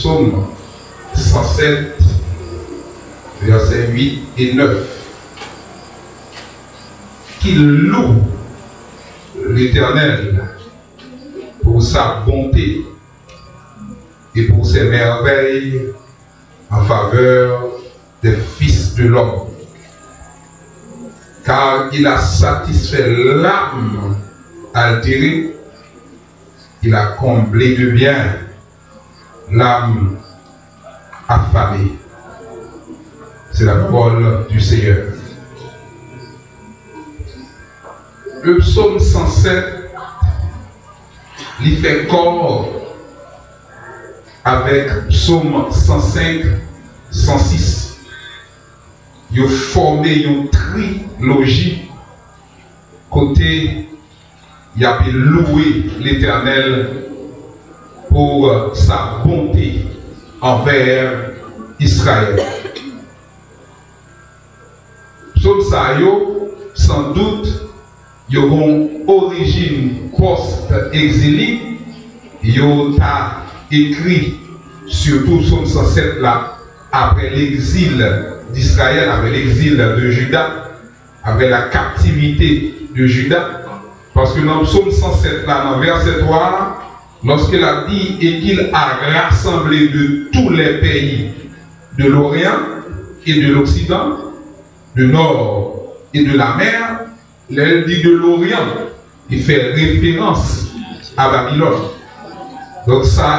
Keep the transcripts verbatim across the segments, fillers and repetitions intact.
Psaume cent sept, versets huit et neuf. Qu'il loue l'Éternel pour sa bonté et pour ses merveilles en faveur des fils de l'homme. Car il a satisfait l'âme altérée, il a comblé de bien l'âme affamée. C'est la parole du Seigneur. Le psaume cent sept, li fè kò avèk psaume cent cinq, cent six. Yo fòme yon triloji kote y ap louwe Letènèl pou sa bonte anvè Izrayèl. Psaume sa yo, sans doute, yo gen orijin post-exilique, yo ta écrit surtout psaume cent sept la, après l'exil d'Israël, après l'exil de Juda, après la captivité de Juda. Paske nan psaume cent sept la, nan verset trois, lorsque il a dit, et qu'il a rassemblé de tous les pays de l'Orient et de l'Occident, du nord et de la mer, lè l di de l'Orient, li fè référence à Babylone. Donk sa,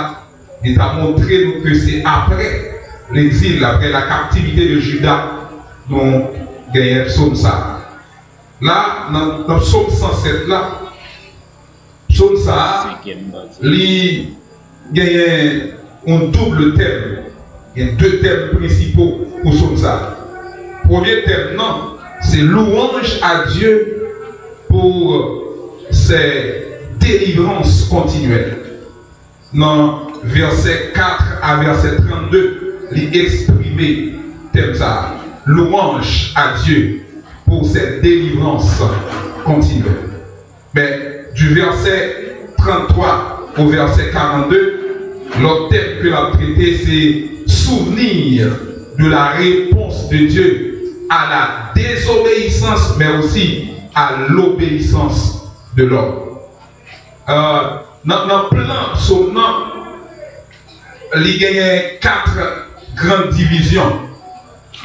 li ta montre nou ke se après l'exil, après la captivité de Juda, nou genyen psaume sa. La, nan, nan psaume cent sept la, psaume sa, li genyen yon double thème. Gen deux thèmes principaux pou psaume sa. Premye tèm nan, se louange à Dieu pour ses délivrances continuelles. Nan verset quatre à verset trente-deux, li eksprime tèm sa, louange à Dieu pour ses délivrances continuelles. Mais du verset trente-trois au verset quarante-deux, l'autre thème que l'a traité, c'est souvenir de la réponse de Dieu à la désobéissance, mais aussi à l'obéissance de l'homme. Euh, nan, nan plan psaume nan, li genyen quatre grandes divisions.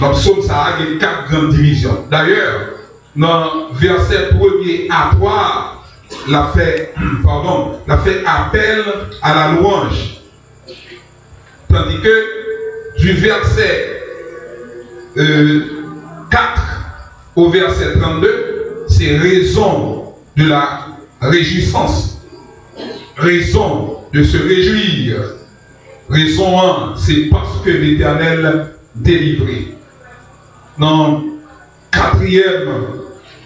Nan psaume sa a, gen quatre grandes divisions. D'ailleurs, nan verset premier à trois, la fait, pardon, la fait appel à la louange. Tandis que du verset euh, quatre au verset trente-deux, c'est raison de la réjouissance, raison de se réjouir. Raison, hein, c'est parce que l'Éternel délivré. Nan katriyèm,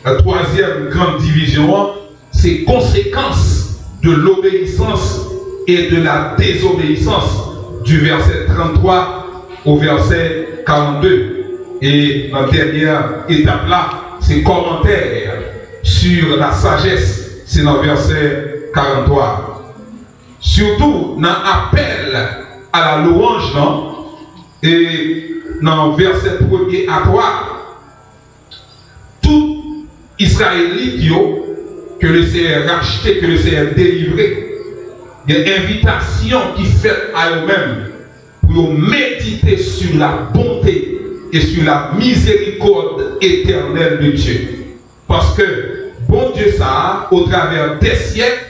la troisième grande division, hein, c'est conséquence de l'obéissance et de la désobéissance du verset trente-trois au verset quarante-deux. Et la dernière étape là, c'est commentaire sur la sagesse, c'est dans le verset quarante-trois. Surtout dans l'appel à la louange, non? Et dans le verset premier à trois, tout Izrayelit yo, ke le Senyè rachte, ke le Senyè delivre, gen envitasyon ki fèt a yo menm pou yo medite sur la bonté et sur la miséricorde éternelle de Dieu. Paske Bondye sa a, au travers des siècles,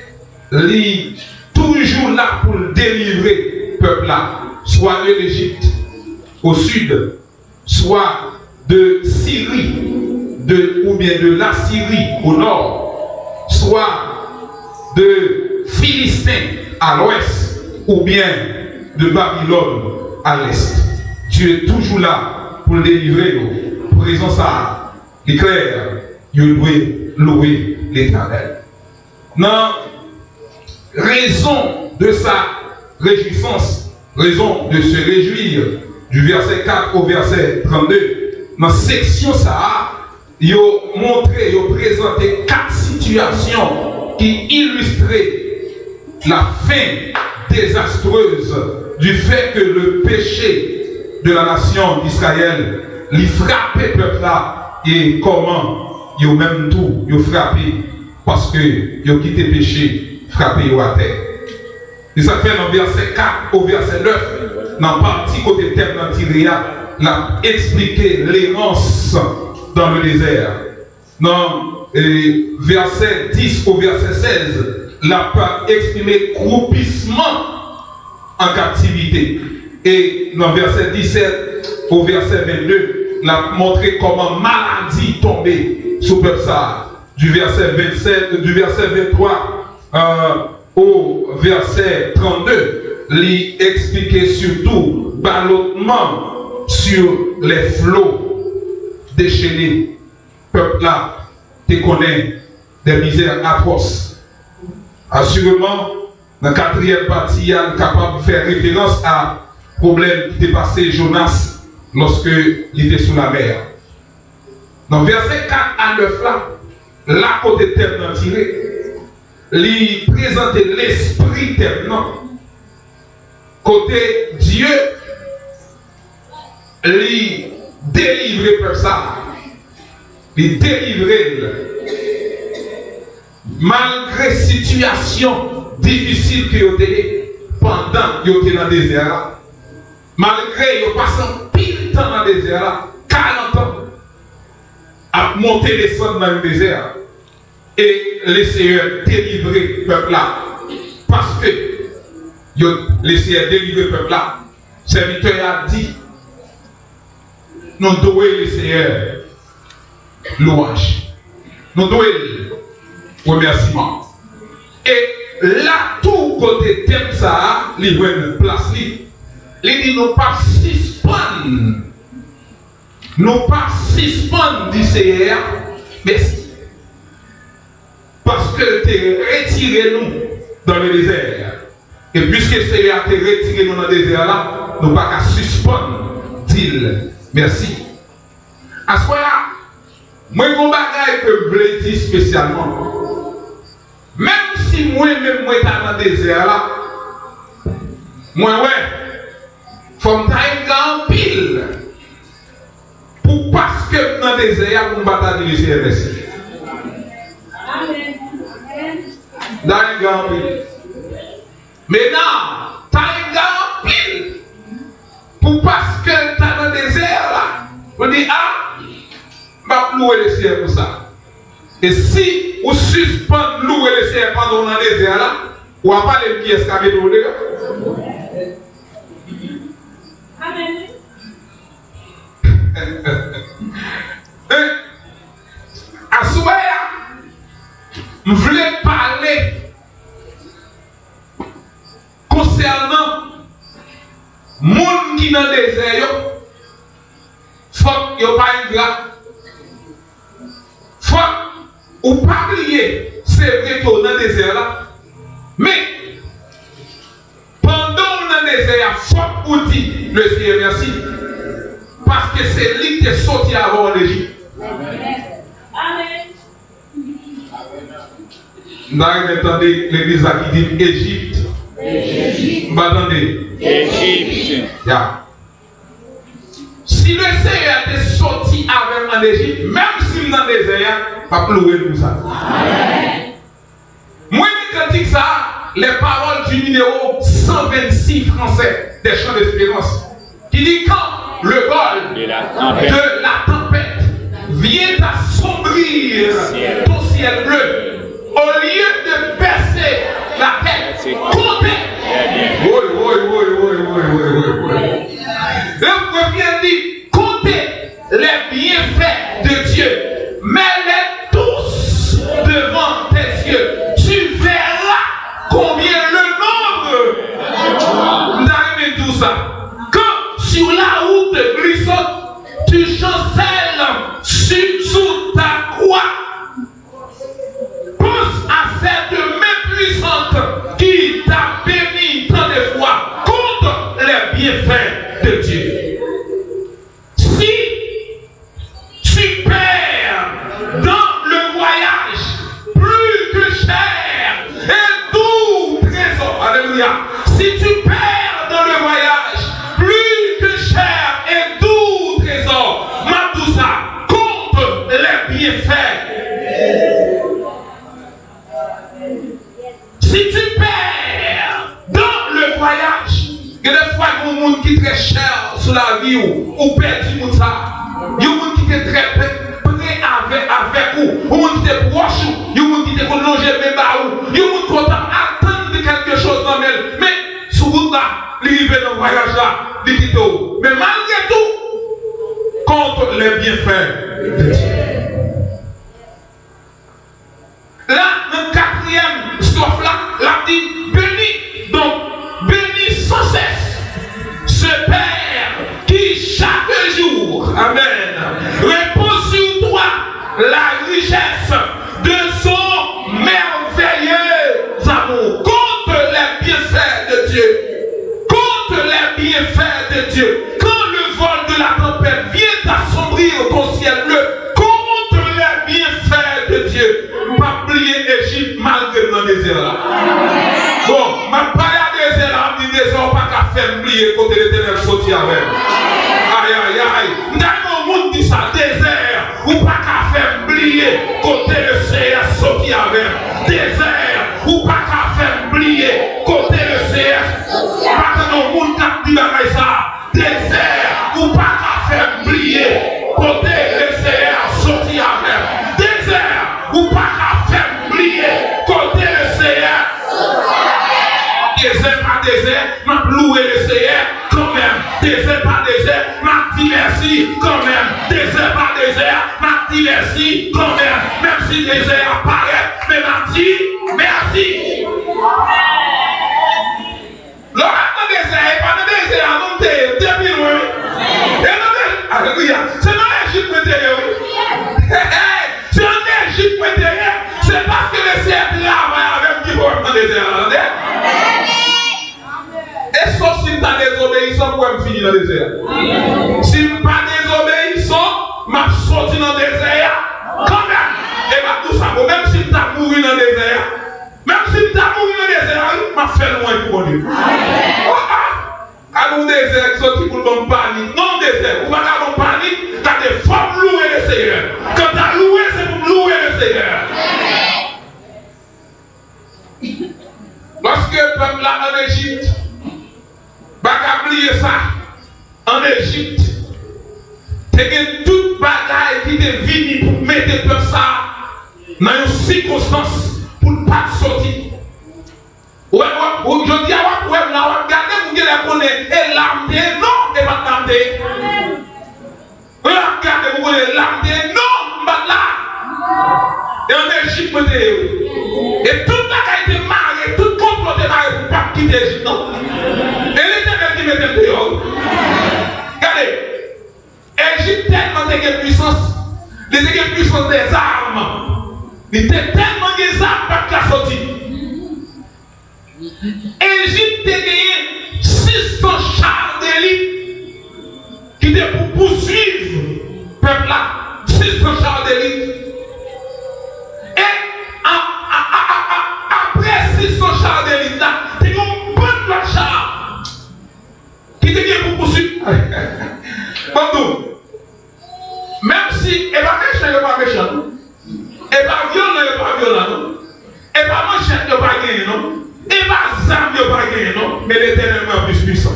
li toujou la pou l delivre pèp la, swa de l'Égypte au sud, swa de Siri, de, oubyen de Lasiri o nò, swa de Filisten a lwès, oubyen de Babilòn a lès. Dye toujou la pou l delivre yo. Pou rezon sa a, li klè, yo dwe louwe Letènèl. Nan raison de sa réjouissance, raison de se réjouir, du verset quatre au verset trente-deux, nan seksyon sa a, yo montre, yo prezante kat sitiyasyon ki ilistre la fin dezastreuse Du fait que le péché de la nation d'Israël li frape pèp la, e kòman yo menm tou yo frape, paske yo kite peche frape yo atè. Se sa k fè nan vèsè kat o vèsè nèf, nan pati kote tèm nan tire a, l ap eksplike l'errance dans le désert. Nan, e, vèsè dis o vèsè sèz, l ap eksprime kwoupisman an kaptivite. E nan vèsè disèt o vèsè vennde, l ap montre kòman maladi tonbe sou pèp sa a. Du verset vingt-sept, du verset vingt-trois, euh, au verset trente-deux, li eksplike sitou ballottement sur les flots déchaînés. Pèp la te konnen de mizè atwòs. Asireman, nan katriyèm pati a, n kapab fè referans a pwoblèm ki te pase Jonas lòske li te sou lamè a. Nan vèsè kat a nèf la, la kote tèm nan tire, li prezante lespri tèm nan. Kote Dye li delivre pèp sa a. Li delivre l. Malgre sitiyasyon difisil ke yo te ye pandan yo te nan dezè a, malgre yo pase anpil tan nan dezè a, karant an, ap monte desann nan yon dezè, e Leseyè delivre pèp la. Paske yo, Leseyè delivre pèp la, sèvitè a di, nou dwe Leseyè lwanj. Nou dwe l remèsiman. E la tou kote tèm sa a, li jwenn plas li, li di nou p ap sispann, nou p ap sispann di Seyè a mèsi. Paske l te retire nou dans le désert. E piske Seyè a te retire nou nan dezè a la, nou pa ka sispann di l mèsi. Aswè a, mwen gen yon bagay ke m vle di espesyalman. Menm si mwen menm mwen ta nan dezè a la, mwen wè, fò m ta engra anpil pou paske m nan dezè a pou m pa ta di Leseyè mèsi. M ta engra anpil. Men nan, ta engra anpil pou paske l ta nan dezè a la, pou di, a, m ap louwe Leseyè pou sa. E si ou sispann louwe Leseyè pandan w nan dezè a la, w a pale m kiyès k a mete w deyò. Amèn. E, aswè a, m vle pale konsènan moun ki nan dezè yo, fòk yo pa engra. Fòk ou pa bliye, se vre ke w nan dezè la, men pandan w nan dezè a, fòk ou di Leseyè mèsi, paske se li ki te soti avè w ann Ejip. Amèn. M ta renmen tande legliz la ki di m Ejipt. M pa tande. Ejipt. Ya. Si Leseyè te soti avè m ann Ejip, menm si m nan dezè a, m ap louwe l pou sa. Mwen li kantik sa, les paroles du numéro cent vingt-six français des Chants d'Espérance, ki di, quand le vol de la tempête vient assombrir ton ciel bleu, au lieu de baisser la tête, comptez. Woy, woy, woy. Refren an di, comptez les bienfaits de Dieu, mets-les tous devant tes yeux. Tu verras combien le nombre. M ta renmen di w sa. Quand sur la route glissante, tu chancelles sur, sous ta croix, pense à cette main puissante qui t'a béni tant de fois. Compte les bienfaits de Dieu. Si tu perds dans le voyage plus que chair et doux trésors, alléluia, si tu perds dans le voyage, Gen de fwa, gen yon moun ki trè chè sou lavi w, ou pèdi moun sa a. Yon moun ki te trè pre, pre avè, avèk ou, yon moun ki te pwòch ou, yon moun ki te konn lonje men ba ou, yon moun ke w t ap atann de kèlke choz nan men l. Men, sou wout la, li rive nan vwayaj la, li kite w. Men malgre tou, compte les bienfaits de Dieu. La, nan katriyèm stwòf la, l ap di, bénis donc, bénis sans cesse ce Père qui chaque jour, amen, repose sur toi la richesse de son merveilleux amour. Compte les bienfaits de Dieu. Compte les bienfaits de Dieu. Quand le vol de la tempête vient assombrir ton ciel bleu, compte les bienfaits de Dieu. M p ap bliye Ejip malgre m nan dezè a. Bon, m ap pale a dezè a, m ap di dezè a, ou pa ka fè m bliye kote Letènèl soti avè m. Ayayay. M ta renmen yon moun di sa, dezè, ou pa ka fè m bliye kote Lesenyè soti avè m. Dezè, ou pa ka fè m bliye kote Lesenyè. M pa tande yon moun k ap di bagay sa. Dezè, ou pa ka fè m bliye kote Lesenyè soti avè m. Dezè, ou pa ka fè m bliye kote Lesenyè. Dezè pa dezè, m ap louwe Lesenyè kanmenm. Dezè pa dezè, m ap di mèsi kanmenm. Dezè pa dezè, m ap di mèsi kanmenm. Menm si dezè a parèt, men m ap di mèsi. Lè w ap nan dezè a, e pa nan dezè a non m te ye, m te pi lwen wi. E nan de-, alelouya. Se nan Ejip mwen te ye wi. Se an Ejip mwen te ye. Se paske Lesenyè travay avè m ki fè w ap nan dezè a, tande. E sòf si m ta dezobeyisan pou wè m fini nan dezè a. Si m pa dezobeyisan, m ap soti nan dezè a kanmenm. E m ap di w sa, bon, menm si m ta mouri nan dezè a, menm si m ta mouri nan dezè a, wi, m ap fè lwanj pou Bondye. Oh, ah! Gade yon dezè ki soti pou l ban m panik. Non, dezè, ou pa ka ban m panik. Gade, fò m louwe Lesenyè. Kanta louwe, se pou m louwe Lesenyè. Lòske pèp la an Ejip, pa ka bliye sa, an Ejip, te gen tout bagay ki te vini pou mete pèp sa a nan yon sikonstans pou l pa t soti. Ou wè, w ap, ou, jodi a, w ap wè m la, w ap gade m, ou genlè konnen e la m te ye, non, e pa t la m te ye. Lè w ap gade m, ou konnen la m te ye, non, m pa t la. E an Ejip mwen te ye, wi. E tout bagay te mare, tout konplo te mare pou m pa t kite Ejip, non. E Letènèl ki mete m deyò, wi. Gade, Ejip tèlman te gen pwisans, li te gen pwisans dèzam. Li te tèlman gen zam, pa t ka soti. Ejip te genyen sis san cha delit ki te pou pouswiv pèp la. Sis san cha delit. E a, a, a, a, a, apre sis san cha delit la, te gen yon bann lòt cha ki te gen pou pouswiv. Ban m di w, menm si e pa mechan yo pa mechan, non. E pa vyolan yo pa vyolan, non. E pa manchèt yo pa genyen, non. E pa zam yo pa genyen, non. Men Letènèl mwen an plis pwisan.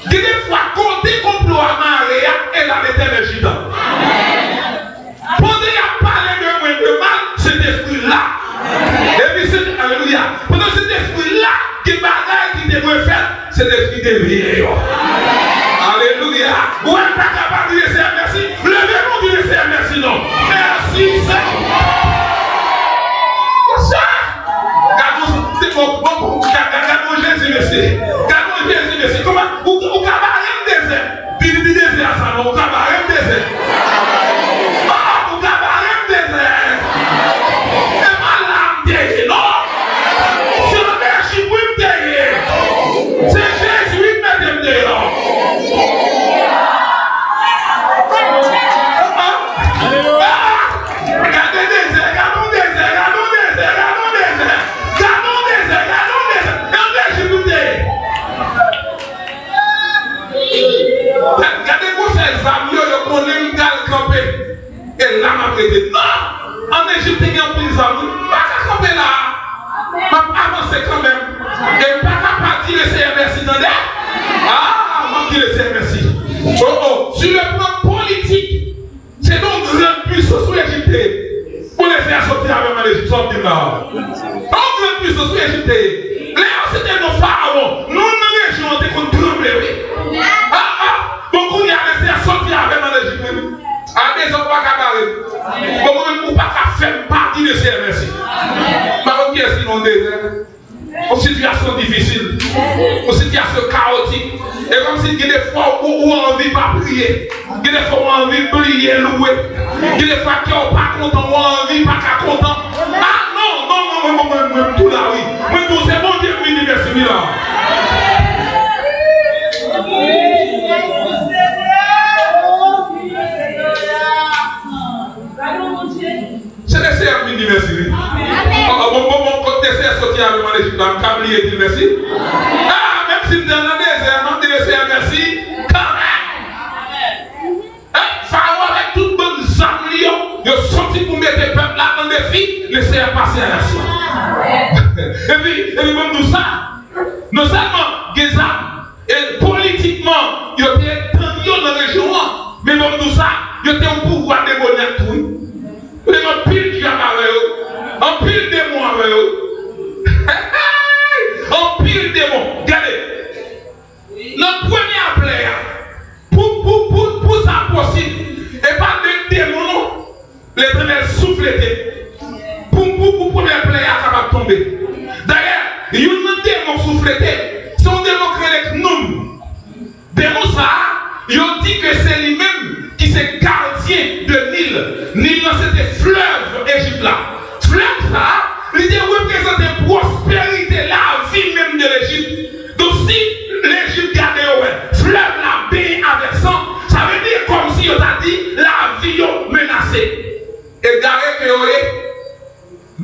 Gen de fwa, kote konplo a mare a, e la Letènèl chita. Pandan y ap pale de mwen de mal, Sentespri la. Epi se, alelouya. Pandan Sentespri la, gen bagay ki te dwe fèt, Sentespri te veye yo. Alelouya. Ou wè m pa ka pa di Lesenyè mèsi? Leve men w, di Lesenyè mèsi non. Mèsi, Senyè. Gade yon, bon, bon, bon, gade, gade yon Jezi mèsi. Gade yon Jezi mèsi. Kòman ou, ou ka bare m dezè? Di, di dezè a sa non, ou ka bare m dezè. Ah, ou ka bare m dezè. E pa la m te ye, non. Se nan Ejip wi m te ye. Se Jezi wi k mete m deyò. Ah, ah. Gade dezè, gade yon dezè, gade yon dezè, gade yon dezè. Gade yon dezè, gade yon dezè. E an Ejip wi m te ye. sitiyasyon kawotik. E kòmsi gen de fwa ou, ou anvi pa priye. Gen de fwa ou anvi bliye louwe. Gen de fwa kè w pa kontan, ou anvi pa ka kontan. Ah non, non, non, mwen, mwen, mwen, mwen, tou la, wi. Mwen tou, se Bondye k vin di mèsi, wi, la. Se Lesenyè k vin di mèsi, wi. Amèn. Bon, bon, bon, bon, kot Lesenyè soti avè m ann Ejip la, m ka bliye di l mèsi? Ah, menm si m te nan dezè a, m ap di Lesenyè mèsi kanmenm. Hein? Fawo avèk tout bann zam li yo, yo soti pou mete pèp la an defi, Lesenyè pase a aksyon. Epi, epi ban m di w sa, non sèlman gen zam, e politikman, yo te tann yo nan rejyon an, men ban m di w sa, yo te yon pouvwa demonyak tou, wi. Yo te gen anpil dyab avè yo, anpil demon avè yo. Anpil demon. Gade, nan premye plè a, pou, pou, pou, pou sa posib, e pa de demon non, Letènèl souflete. Pou, pou, pou premye plè a kapab tonbe. Dayè, youn nan demon souflete, se yon demon ki rele Knoum. Demon sa a, yo di ke se li menm ki se gadyen de Nil. Nil lan se te flèv Ejip la. Flèv sa a, li te reprezante pwosperite lavi menm de Lejip. Donk, si Lejip gade yo wè flèv la benyen avèk san, sa vle di kòmsi yo ta di lavi yo menase. Egare ke yo ye,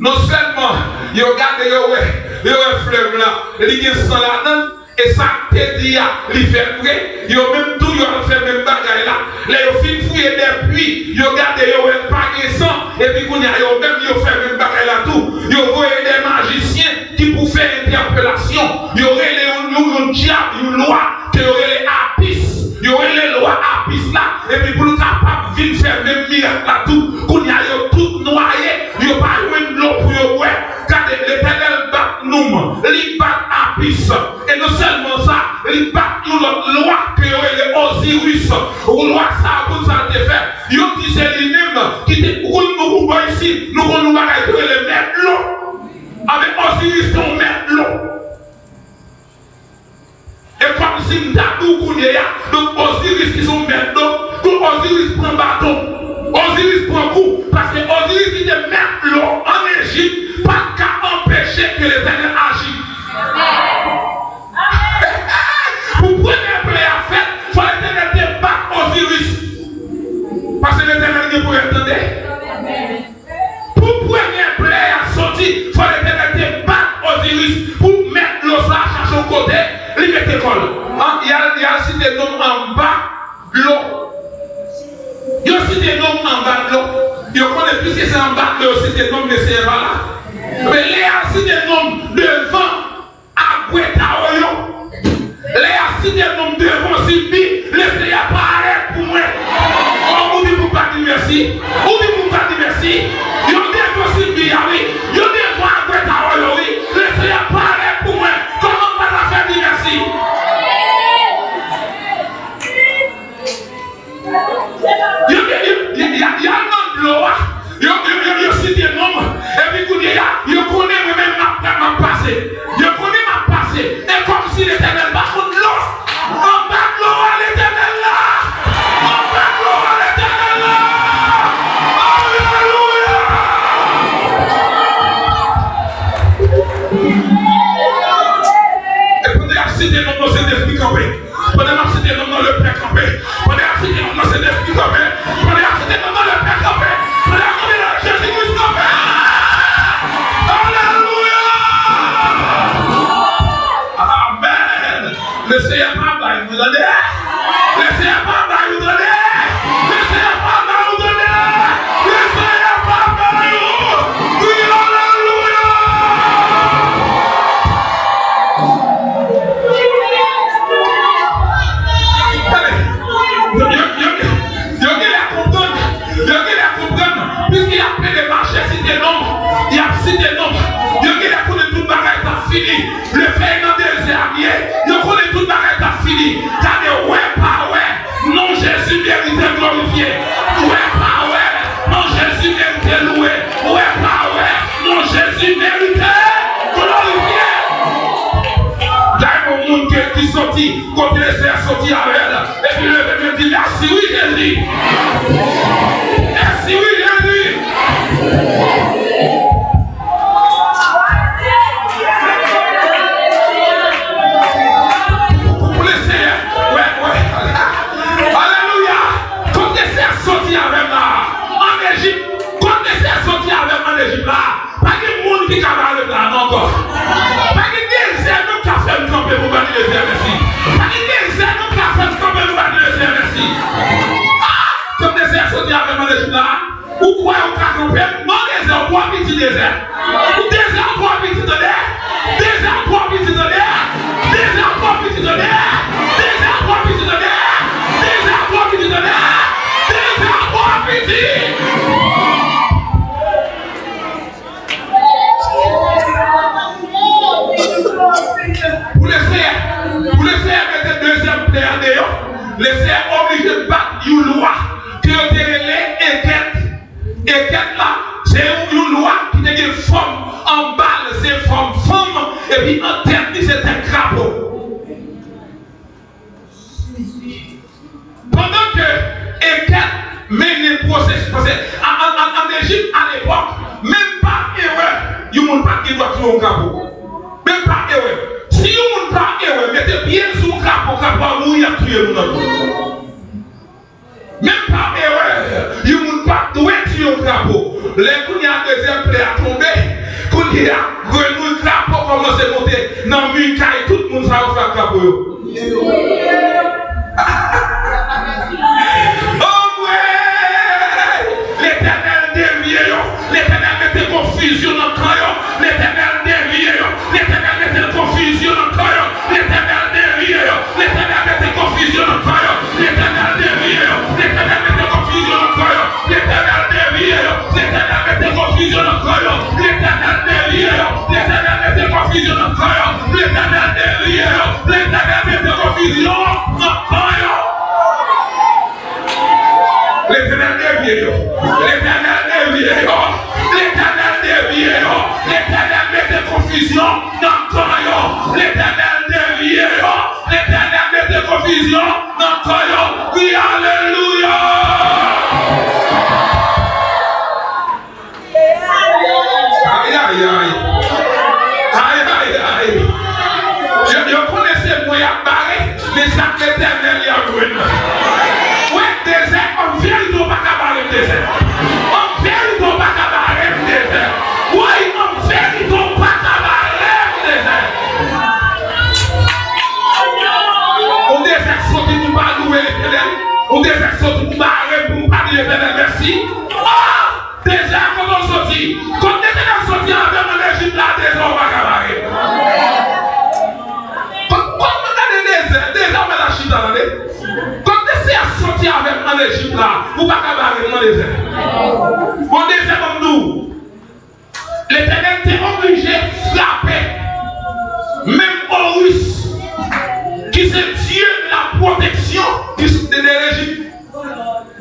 non sèlman yo gade, yo wè, yo wè flèv la, li gen san ladan l, e sa k te di a, li fè l vre, yo menm tou, yo al fè menm bagay la. Lè yo fin fouye de pwi, yo gade, yo wè l pa gen san, epi kounye a, yo menm, yo fè menm bagay la tou. Yo voye de majisyen ki pou fè entèpelasyon. Yo rele yon, yon, yon dyab, yon lwa, ke yo rele Apis. Yo rele lwa Apis la, epi pou l kapab vin fè menm mirak la tou. Kounye a, yo tout nwaye, yo pa jwenn dlo pou yo bwè. Gade, Letènèl bat Knoum, li bat Apis. E non sèlman sa, li bat yon lòt lwa ke yo rele Oziris. Lwa sa a, pou sa l te fè, yo di se li menm ki te, ou konn nou, ou bò isit, nou konn yon bagay ki rele mèt dlo. Anben, Oziris se yon mèt dlo. E kòmsi m ta di w kounye a, donk Oziris ki se yon mèt dlo, donk Oziris pran baton, Oziris pran kou, paske Oziris ki te mèt dlo ann Ejip, pa t ka anpeche ke Letènèl aji. Pou premye plè a fèt, fò Letènèl te bat Oziris. Paske Letènèl gen pou l tande. Pou premye plè a soti, fò Letènèl te bat Oziris pou mèt dlo sa a chache yon kote, li mete kò l. An, y al, y al site Knoum anba dlo. Yo site Knoum anba dlo. Yo konnen piske se anba dlo yo site Knoum, Lesenyè pa la. Men lè y al site Knoum devan Agwetawo yo, lè y ap site non m devan Simbi, Lesenyè parèt pou mwen. O, ou di pou m pa di mèsi? Ou di pou m pa di mèsi? Yo devan Simbi a, wi. Yo devan Agwetawo yo, wi. Lesenyè parèt pou mwen. Kòman m pa ta fè di mèsi? Yo, yo, yo, y a, y a nan dlo a. Yo, yo, yo, yo site non m. Epi kounye a, yo konnen mwen menm m ap, m ap pase. Yo konnen m ap pase. E kòmsi Letènèl pa konn dlo. Anba dlo a, Letènèl la. Anba dlo a, Letènèl la. Alelouya! E pandan y ap site non m, Sentespri kanpe. Pandan m ap site non m nan, Lepè kanpe. Pandan y ap site non m nan, Sentespri kanpe. Pandan y ap site non m nan, Lepè kanpe. Pandan y ap site non m nan, Jezi Kris kanpe. Alelouya! Amèn. Lesenyè pa bay ou, tande. Lesenyè pa bay ou, tande. Lesenyè pa bay ou, tande. Lesenyè pa bay ou. Kriye alelouya! Tande, yo, yo, yo, yo genlè konprann, yo genlè konprann, piske y ap plede mache site non m, y ap site non m, yo genlè konnen tout bagay t ap fini. Lefèy nan dezè a m ye, yo konnen tout bagay t ap fini. Gade, wè pa wè, non Jezi merite glorifye. Wè pa wè, non Jezi merite louwe. Wè pa wè, non Jezi merite glorifye. Gade yon moun ke di soti, kote Lesenyè soti avè l, epi leve men l di, mèsi wi, Jezi. Mèsi wi, Jezi. Pou, pou, pou Lesenyè, wè, wè. Alelouya. Kote Lesenyè soti avè m la, ann Ejip. Kote Lesenyè soti avè m ann Ejip la. Pa gen moun ki ka bare m la ankò. Pa gen dezè nou ka fè m kanpe pou ba Lesenyè mèsi. Pa gen dezè nou ka fè m kanpe pou ba Lesenyè mèsi. Ah! Kote Lesenyè soti avè m ann Ejip la. Ou kwè ou ka kanpe m? Non, dezè, ou twò piti, dezè. Ou dezè, ou twò piti, tande. Dezè, ou twò piti, tande. Dezè, ou twò piti, tande. Dezè, ou twò piti, tande. Dezè, ou twò piti, tande. Dezè, ou twò piti. Pou Lesenyè, pou Lesenyè mete dezyèm plè a deyò, Lesenyè oblije bat yon lwa ke yo te rele Ekèt. Ekèt la, se yon, yon lwa ki te gen fòm anba l, se fòm fanm, epi an tèt li, se tèt krapo. Pandan ke Ekèt mennen pwosesis, paske an, an, an, ann Ejip alepòk, menm pa erè, yon moun pa t gen dwa touye yon krapo. Menm pa erè. Si yon moun pa erè mete pye l sou yon krapo, krapo a mouri, y ap touye moun nan tou. Menm pa erè, yon moun pa t dwe tiye yon krapo. Lè kounye a dezyèm plè a tonbe, kounye a grenouy krapo kòmanse monte nan mi kay tout moun sa yo fè ak krapo yo. Anmwey! Letènèl devye yo. Letènèl mete konfizyon nan kan yo. Letènèl devye yo. Letènèl mete konfizyon nan kan yo. Letènèl devye yo. Letènèl mete konfizyon nan kan yo. Letènèl devye yo. Letènèl mete konfizyon nan kan yo. Letènèl devye yo. Letènèl mete konfizyon nan kan yo. Letènèl devye yo. Letènèl mete konfizyon nan kan yo. Letènèl devye yo. Letènèl mete konfizyon nan kan yo. Letènèl devye yo. Letènèl devye yo. Letènèl devye yo. Letènèl mete konfizyon nan kan yo. Letènèl devye yo. Letènèl mete konfizyon nan kan yo. Kri alelouya. Ay, ay, ay. Ay, ay, ay. Yo, yo konnen se mwen y ap bare, men se ak Letènèl y ap jwenn. Wi, dezè, an verite, w pa ka bare m dezè. An verite, w pa ka bare m dezè. Wi, an verite, w pa ka bare m dezè. Yon dezè soti pou m pa louwe Letènèl. Yon dezè soti pou bare m pou m pa di Letènèl mèsi. Ah! Dezè a kote w soti? Kot Letènèl soti avè m ann Ejip la, dezè ou pa ka bare. Kot, kot mwen gade dezè, dezè ou mèt al chita, tande. Kot Lesenyè soti avè m ann Ejip la, ou pa ka bare m non dezè. Bon, dezè ban m di w, Letènèl te oblije frape menm Oris, ki se dye de la pwoteksyon de, de, de Lejip.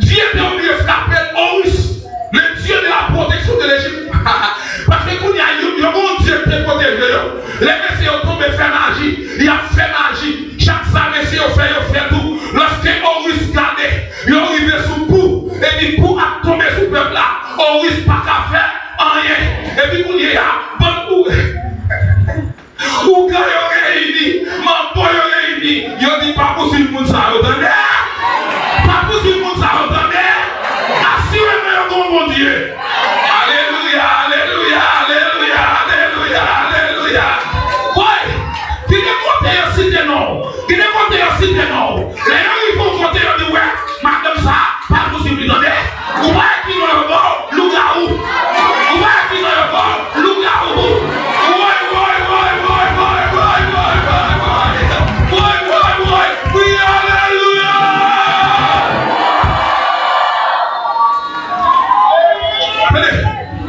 Dye te oblije frape l, Oris, le dieu de la protection de l'Égypte. Paske kounye a, yo, yo gen yon dye ki te pwoteje yo. Lè mesye yo tonbe fè maji, y ap fè maji. Chak sa mesye yo fè, yo fè tou. Lòske Oris gade, yo rive sou Pou, epi Pou ap tonbe sou pèp la. Oris pa ka fè anyen. Epi kounye a, bann ou. Ougan yo reyini, manbo yo reyini, yo di, pa pouswiv moun sa yo, tande! Pa pouswiv moun sa yo, tande! Asireman yo gen yon Bondye. Alelouya, alelouya, alelouya, alelouya, alelouya. Woy! Gen de kote yo site non w. Gen de kote yo site non w. Lè yo rive yon kote, yo di, wè, madanm sa, pa pouswiv li, tande! Ou pa wè ki non yo ba w? Lougawou. Ou pa wè ki non yo ba w? Lougawou. Woy, woy, woy, woy. Woy, woy, woy. Wi, alelouya. Tande,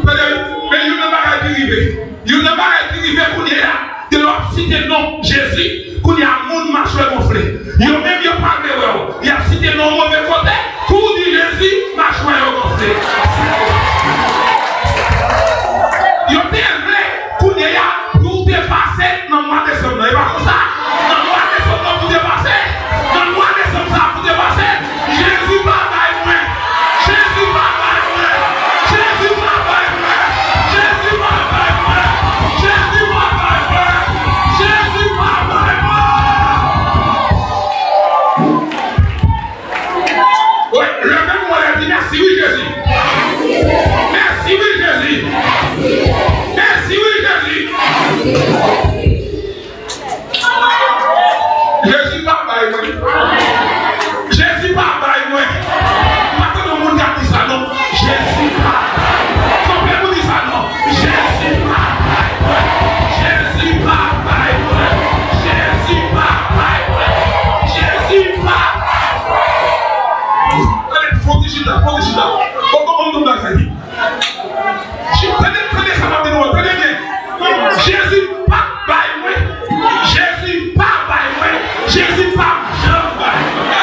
tande, men youn nan bagay ki rive. Youn nan bagay ki rive kounye a. Lè w ap site non Jezi, kounye a moun machwè gonfle. Yo menm yo pa vle wè w. Y ap site non w move kote, kou w di Jezi, machwè yo gonfle. Yo te vle kounye a pou w te pase nan mwa desanm nan. E pa konsa? Nan mwa desanm nan, Jezi pa bay mwen. Jezi pa bay mwen. M pa tande yon moun k ap di sa non. Jezi pa bay mwen. Konbyen moun di sa non? Jezi pa bay mwen. Jezi pa bay mwen. Jezi pa bay mwen. Jezi pa bay mwen. Tande, fon ti chita, fon ti chita. Bon, bon, bon, bon, bagay. Tande, tande sa m ap di nou an, tande byen. Jezi pa bay mwen. Jezi pa bay mwen. Jezi pa janm bay mwen.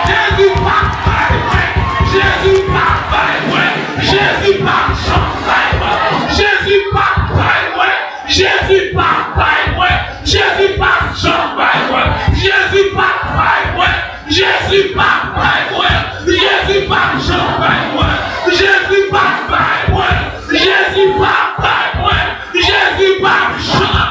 Jezi pa bay mwen. Jezi pa bay mwen. Jezi pa janm bay mwen. Jezi pa bay mwen. Jezi pa bay mwen. Jezi pa janm bay mwen. Jezi pa bay mwen. Jezi pa bay mwen. Jezi pa janm bay mwen. Jezi pa bay mwen. Jezi pa bay mwen. Jezi pa janm.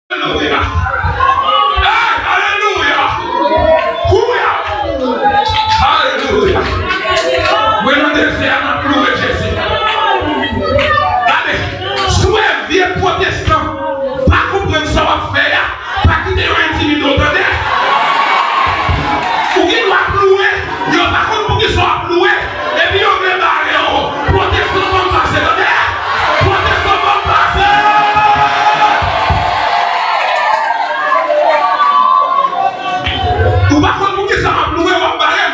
Alelouya. Alelouya. Alelouya. Alelouya. Alelouya! Hey, alelouya! Kouya! Alelouya! Mwen nan dezè a, m ap louwe Jezi. Gade, si w wè vye pwotestan pa konprann sa w ap fè a, pa kite yo entimide w, tande. Ou gen dwa ap louwe, yo pa konn poukisa w ap louwe, epi yo vle bare w. Pwotestan, ban m pase, tande. Pwotestan, ban m pase. Ou pa konn poukisa m ap louwe, w ap bare m.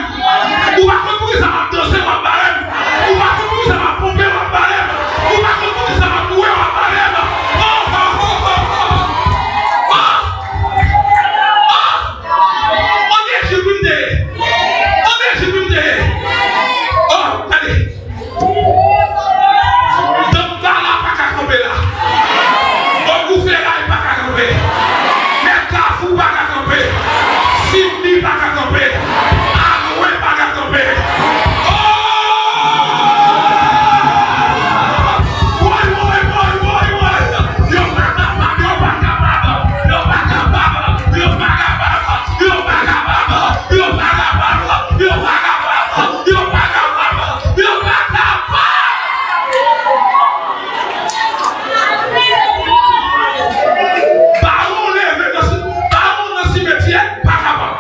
Ou pa konn poukisa m ap danse, w ap bare m. Ou pa konn poukisa m ap ponpe, w ap bare m. Ou pa konn poukisa m ap louwe, w ap bare m. Oh, oh, oh, oh, oh. Oh! Oh! An Ejip m te ye. An Ejip m te ye. Oh, gade. Danmba la pa ka kanpe la. Ogou Feray pa ka kanpe. Mèt Kafou pa ka kanpe. Sidni pa ka kanpe. Alwen pa ka kanpe. Oh! Woy, woy, woy, woy, woy! Yo pa kapab, yo pa kapab, yo pa kapab, yo pa kapab, yo pa kapab, yo pa kapab, yo pa kapab, yo pa kapab, yo pa kapab! Bawon leve nan si-, bawon nan simetyè, pa kapab.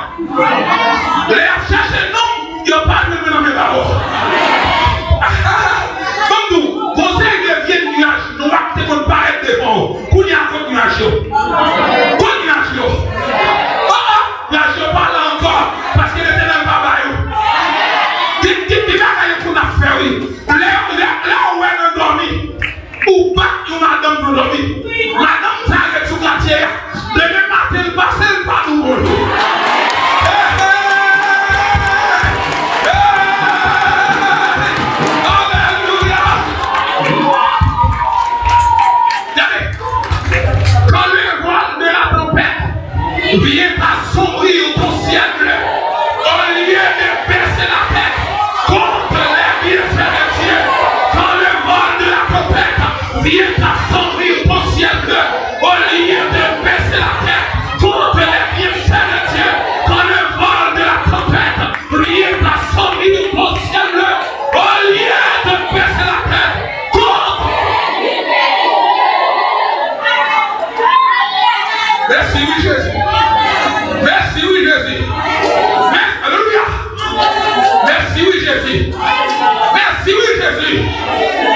Lè y ap chache nonm, yo pa jwenn mwen nan men bawon. Ban m di w, gon seri de vye nyaj nwa ki te konn parèt devan w. Kounye a, kot nyaj yo? Kot nyaj yo? Oh, oh, nyaj yo pa la ankò, paske Letènèl pa ba yo. Gen, gen, gen bagay pou n ap fè, wi. Lè, lè, lè w wè nan dòmi, ou bat yon madanm nan dòmi. Madanm sa ret sou katye a. Demen maten, l pase, l pa di w bonjou. Hey, hey, hey! Alelouya! Gade! Quand le voile de la tempête vient assombrir ton ciel bleu, au lieu de baisser la tête contre les bienfaits de Dieu, quand le voile de la tempête vient assombrir ton ciel bleu, au lieu de baisser la tête contre les bienfaits de Dieu, quand le voile de la tempête vient assombrir ton ciel bleu, au lieu de baisser la tête contre Mèsi wi Jezi. Mèsi wi Jezi. Mèsi, alelouya. Mèsi wi Jezi. Mèsi wi Jezi.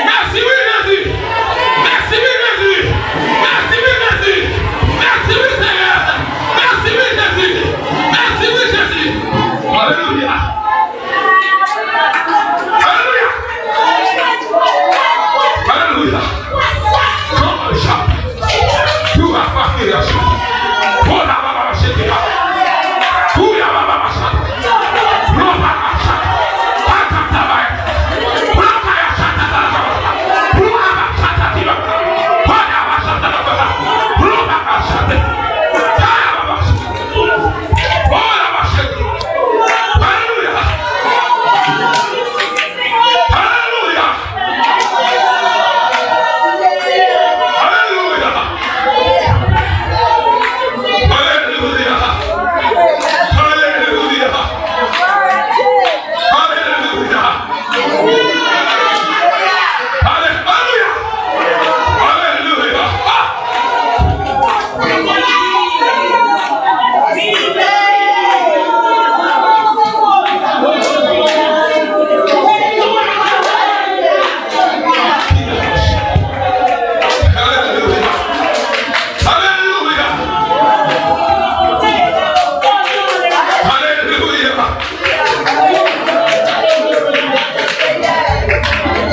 Mèsi wi Jezi. Mèsi wi Jezi. Mèsi wi Jezi. Mèsi wi Senyè. Mèsi wi Jezi. Mèsi wi Jezi. Alelouya. Alelouya. Alelouya. Come on, shout. Tou a pa kere a Alelouya! Alelouya! Alelouya! Alelouya! Alelouya! Alelouya! Alelouya! Ah! Alelouya! Alelouya! Alelouya!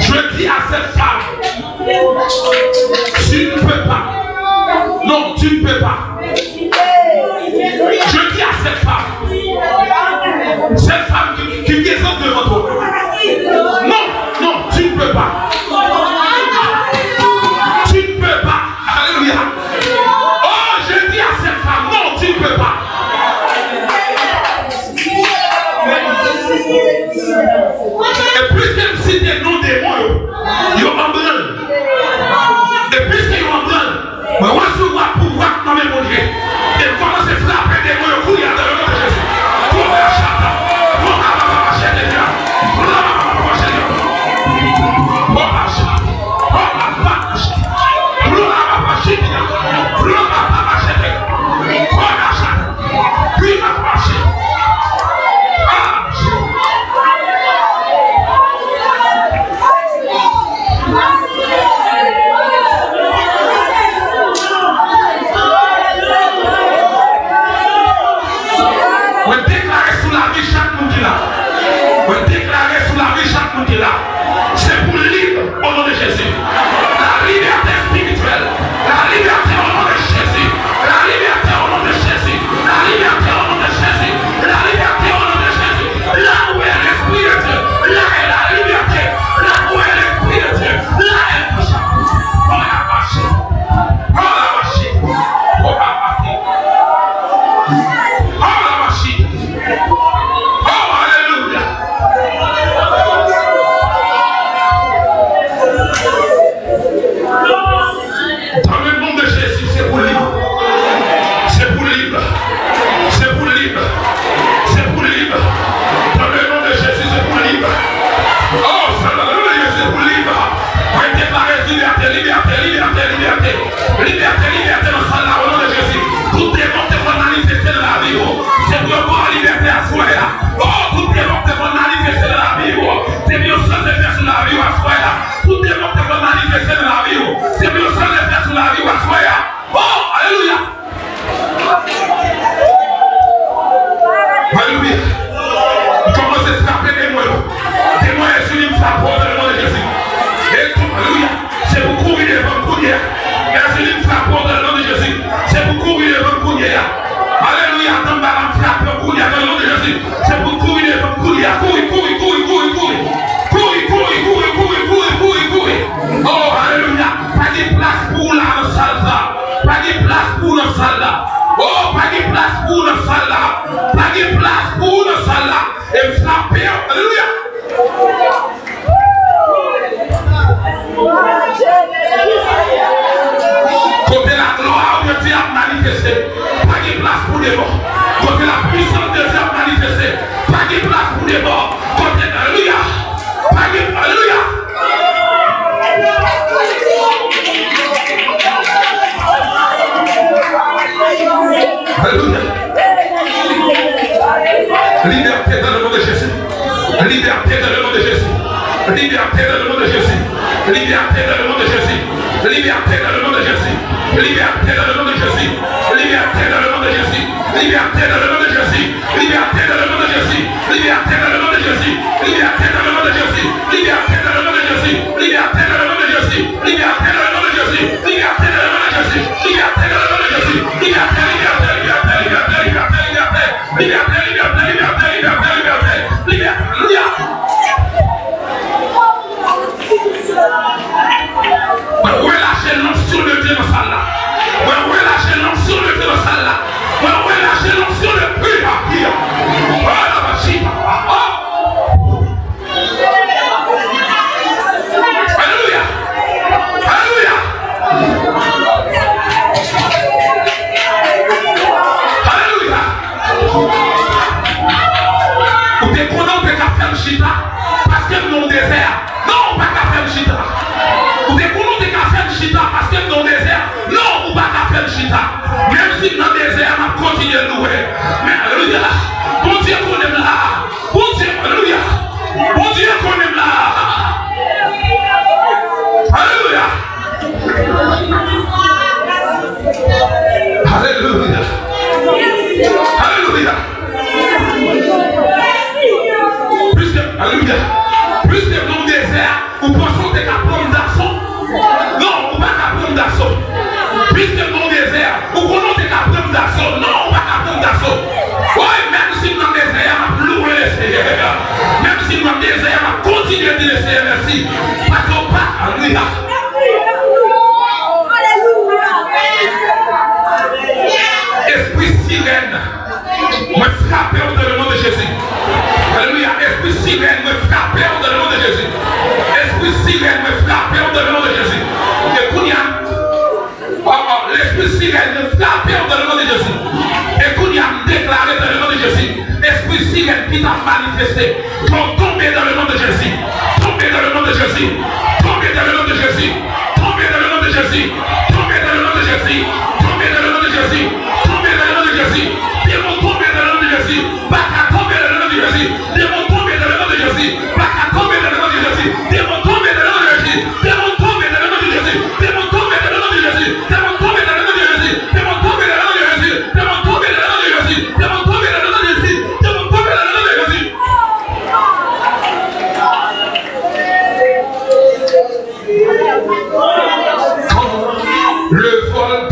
Je dis à cette femme, tu ne peux pas. Non, tu ne peux pas. Je dis à cette femme, cette femme qui, qui présente devant toi, non, non, tu ne peux pas. Tu ne peux pas. Alléluia. Oh, je dis à cette femme, non, tu ne peux pas. E plis ke m site non demon yo, yo anbranle. E plis ke yo anbranle, mwen resevwa pouvwa k nan men Bondye. E m kòmanse frape demon yo kounye a nan non de Jezi. Koba chata, koba papa chete ya, koba papa chete ya, koba chata, koba papa chete ya, koba papa chete ya, koba papa chete ya, koba chata. Pi m ap mache. Ah, Jezi. Mwen deklare sou lavi chak moun ki la. Mwen deklare sou lavi chak moun ki la. Se pou lib, o non de Jezi. La libète espirityèl. La libète o non de Jezi. La libète o non de Jezi. La libète o non de Jezi. La libète o non de Jezi. La où est l'Esprit de Dieu, là est la liberté. La où est l'Esprit de Dieu, là est la liberté. Oh, la machine. Oh, la machine. Oh, la machine. Oh, la machine. Oh, alelouya. Dans le nom de Jésus, c'est pour libre. C'est pour libre. C'est pour libre. C'est pour libre. Dans le nom de Jésus, c'est pour libre. Oh, ça va, le Dieu, c'est pour libre. Mwen deklare libète, libète, libète, libète. Libète, libète nan sal la, o non de Jezi. Tout demon te konn manifeste nan lavi w, se pou yo ba w libète aswè a. Oh, tout demon te konn manifeste nan lavi w, se pou yo sanze fè sou lavi w aswè a. Tout demon te konn manifeste nan lavi w, se pou yo sanze fè sou lavi w aswè a. Oh, alelouya. Alelouya. M kòmanse frape demon yo. Demon Ezili, m frape w nan non de Jezi. E tou, alelouya. Se pou kouri devan m kounye a. Ezili, m frape w nan non de Jezi. Se pou kouri devan m kounye a. Alelouya. Tanbala, m frape w kounye a nan non de Jezi. Se pou kouri devan m kounye a. Kouri, kouri, kouri, kouri, kouri. Kouri, kouri, kouri, kouri, kouri, kouri, kouri. Oh, alelouya. Pa gen plas pou ou la nan sal sa. Pa gen plas pou ou nan sal la. Oh, pa gen plas pou ou nan sal la. Pa gen plas pou ou nan sal la. E m frape, alelouya. Kote laglwa de Dye ap manifeste, pa gen plas pou demon. Kote lapwisans de Dye ap manifeste, pa gen plas pou demon. Kote, alelouya. Pa gen, alelouya. Alelouya. Libète dans le nom de Jésus. Libète dans le nom de Jésus. Libète dans le nom de Jésus. Libète dans le nom de Jésus. Libète dans le nom de Jésus. Libète dans le nom de Jésus. Libète dans le nom de Jésus. Libète dans le nom de Jésus. Libète dans le nom de Jésus. Libète dans le nom de Jésus. Libète dans le nom de Jésus. Libète dans le nom de Jésus. Libète dans le nom de Jésus. Libète dans le nom de Jésus. Libète, libète, libète, libète, libète, libète. Libète, libète, libète, libète, libète, libète. Libète, libète. Mwen relache l'onction de Dieu nan sal la. Mwen relache l'onction de Dieu nan sal la. Mwen relache l'onction de Dieu nan sal la. Alelouya. Alelouya. Alelouya. Ou te konnen ou te ka fè m chita paske m nan yon dezè. Non, ou pa ka fè m chita. Ou te konnen ou te ka fè m chita paske m nan yon dezè. Non, ou pa ka fè m chita. Menm si m nan dezè a, m ap kontinye louwe. Men, alelouya. Bondye konnen m la. Bondye, alelouya. Bondye konnen m la. Alelouya. Alelouya. Alelouya. Piske, alelouya. Piske m nan dezè a, ou panse w te ka pran m daso? Non, ou pa ka pran m daso. Piske m nan dezè a, ou konnen w te ka pran m daso? Non, ou pa ka pran m daso. Woy, menm si m nan dezè a, m ap louwe Lesenyè. Menm si m nan dezè a, m ap kontinye di Lesenyè mèsi. Paske w pa, alelouya. Espri sirèn, mwen frape w dans le nom de Jésus. Alelouya. Espri sirèn, mwen frape w dans le nom de Jésus. Espri sirèn, mwen frape w dans le nom de Jésus. E kounye a, oh, oh, lespri sirèn, mwen frape w dans le nom de Jésus. E kounye a, m deklare dans le nom de Jésus. Espri sirèn ki t ap manifeste, tonbe dans le nom de Jésus. Tonbe dans le nom de Jésus. Tonbe dans le nom de Jésus. Tonbe dans le nom de Jésus. Tonbe dans le nom de Jésus. Tonbe dans le nom de Jésus. Tonbe dans le nom de Jésus. Demon tonbe dans le nom de Jésus. Pa ka tonbe dans le nom de Jésus. Demon tonbe dans le nom de Jésus. Pa ka tonbe dans le nom de Jésus. Demon tonbe dans le nom de Jésus. Demon tonbe dans le nom de Jésus. Demon tonbe dans le nom de Jésus. Demon tonbe dans le nom de Jésus. Demon tonbe dans le nom de Jésus. Demon tonbe dans le nom de Jésus. Demon tonbe dans le nom de Jésus. Demon tonbe dans le nom de Jésus. Le vol